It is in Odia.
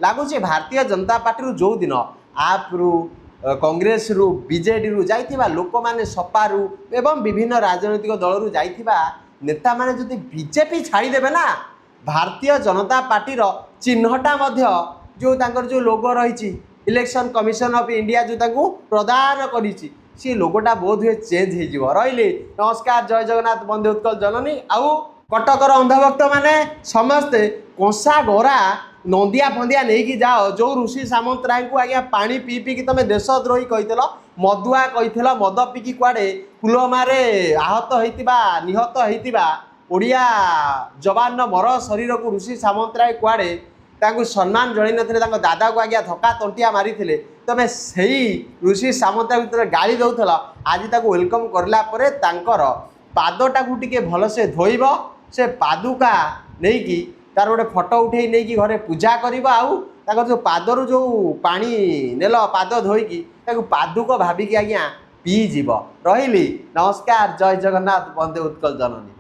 ଲାଗୁଛି ଭାରତୀୟ ଜନତା ପାର୍ଟିରୁ ଯେଉଁଦିନ ଆପ୍ରୁ, କଂଗ୍ରେସରୁ, ବିଜେଡ଼ିରୁ ଯାଇଥିବା ଲୋକମାନେ, ସପାରୁ ଏବଂ ବିଭିନ୍ନ ରାଜନୈତିକ ଦଳରୁ ଯାଇଥିବା ନେତାମାନେ ଯଦି ବିଜେପି ଛାଡ଼ିଦେବେ ନା, ଭାରତୀୟ ଜନତା ପାର୍ଟିର ଚିହ୍ନଟା ମଧ୍ୟ, ଯେଉଁ ତାଙ୍କର ଯେଉଁ ଲୋଗୋ ରହିଛି, ଇଲେକ୍ସନ୍ କମିଶନ ଅଫ୍ ଇଣ୍ଡିଆ ଯେଉଁ ତାଙ୍କୁ ପ୍ରଦାନ କରିଛି, ସେ ଲୋଗୋଟା ବୋଧ ହୁଏ ଚେଞ୍ଜ ହେଇଯିବ। ରହିଲି, ନମସ୍କାର, ଜୟ ଜଗନ୍ନାଥ, ବନ୍ଦେ ଉତ୍କଳ ଜନନୀ। ଆଉ କଟକର ଅନ୍ଧଭକ୍ତ ମାନେ ସମସ୍ତେ କଂସା ଗରା, ନନ୍ଦିଆ ଫନ୍ଦିଆ ନେଇକି ଯାଅ। ଯେଉଁ ଋଷି ସାମନ୍ତରାୟଙ୍କୁ ଆଜ୍ଞା ପାଣି ପିଇ ପିଇକି ତମେ ଦେଶଦ୍ରୋହୀ କହିଥିଲ, ମଦୁଆ କହିଥିଲ, ମଦ ପିଇକି କୁଆଡ଼େ ପୁଲୱାମାରେ ଆହତ ହେଇଥିବା, ନିହତ ହେଇଥିବା ଓଡ଼ିଆ ଯବାନର ମର ଶରୀରକୁ ଋଷି ସାମନ୍ତରାୟ କୁଆଡ଼େ ତାଙ୍କୁ ସମ୍ମାନ ଜଣାଇ ନଥିଲେ, ତାଙ୍କ ଦାଦାକୁ ଆଜ୍ଞା ଧକ୍କା ତଣ୍ଟିଆ ମାରିଥିଲେ। ତମେ ସେଇ ଋଷି ସାମନ୍ତରାୟ ଭିତରେ ଗାଳି ଦେଉଥିଲ, ଆଜି ତାକୁ welcome କରିଲା ପରେ ତାଙ୍କର ପାଦଟାକୁ ଟିକେ ଭଲସେ ଧୋଇବ, ସେ ପାଦୁକା ନେଇକି ତାର ଗୋଟେ ଫଟୋ ଉଠେଇ ନେଇକି ଘରେ ପୂଜା କରିବ। ଆଉ ତାଙ୍କର ଯେଉଁ ପାଦରୁ ଯେଉଁ ପାଣି ନେଲ ପାଦ ଧୋଇକି, ତାକୁ ପାଦୁକ ଭାବିକି ଆଜ୍ଞା ପିଇଯିବ। ରହିଲି, ନମସ୍କାର, ଜୟ ଜଗନ୍ନାଥ, ବନ୍ଦେ ଉତ୍କଳ ଜନନୀ।